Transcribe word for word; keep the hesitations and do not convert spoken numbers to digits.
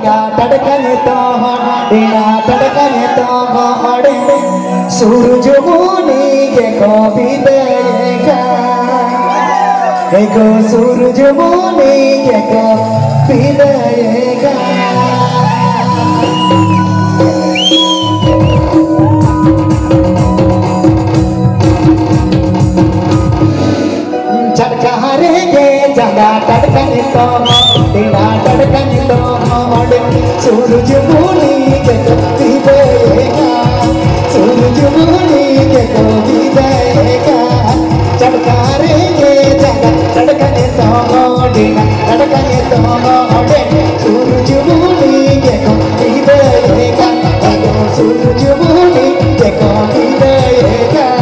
ᱴᱟᱴᱠᱟ ᱱᱤᱛᱚᱜ ᱦᱚᱸ ᱰᱤᱱᱟ, ᱴᱟᱴᱠᱟ ᱱᱤᱛᱚᱜ ᱦᱚᱸ ᱚᱸᱰᱮ ᱥᱩᱨᱡᱩᱢᱩᱱᱤ ᱜᱮᱠᱚ ᱵᱤᱫᱟᱹᱭᱮ ᱠᱟᱱ᱾ ᱮᱜᱳ ᱥᱩᱨᱡᱩᱢᱩᱱᱤ ᱜᱮᱠᱚ ᱵᱤᱫᱟᱹᱭᱮ ᱠᱟᱱ᱾ ᱪᱷᱟᱴᱠᱟ ᱨᱮᱜᱮ ᱡᱟᱸᱜᱟ ᱴᱟᱴᱠᱟ ᱱᱤᱛᱚᱜ, ᱰᱤᱱᱟ ᱴᱟᱴᱠᱟ ᱱᱤᱛᱚᱜ, ᱚᱸᱰᱮ ᱥᱩᱨᱡᱩᱢᱩᱱᱤ ᱜᱮᱠᱚ ᱵᱤᱫᱟᱹᱭᱮ ᱠᱟᱱ, ᱥᱩᱨᱡᱩᱢᱩᱱᱤ ᱜᱮᱠᱚ ᱵᱤᱫᱟᱹᱭᱮ ᱠᱟᱱ᱾ ᱪᱷᱟᱴᱠᱟ ᱨᱮᱜᱮ ᱡᱟᱸᱜᱟ ᱴᱟᱴᱠᱟ ᱱᱤᱛᱚᱜ, ᱰᱤᱱᱟ ᱴᱟᱴᱠᱟ ᱱᱤᱛᱚᱜ, ᱚᱸᱰᱮ ᱥᱩᱨᱡᱩᱢᱩᱱᱤ ᱜᱮᱠᱚ ᱵᱤᱫᱟᱹᱭᱮ ᱠᱟᱱ, ᱥᱩᱨᱡᱩᱢᱩᱱᱤ ᱜᱮᱠᱚ ᱵᱤᱫᱟᱹᱭᱮ ᱠᱟᱱ᱾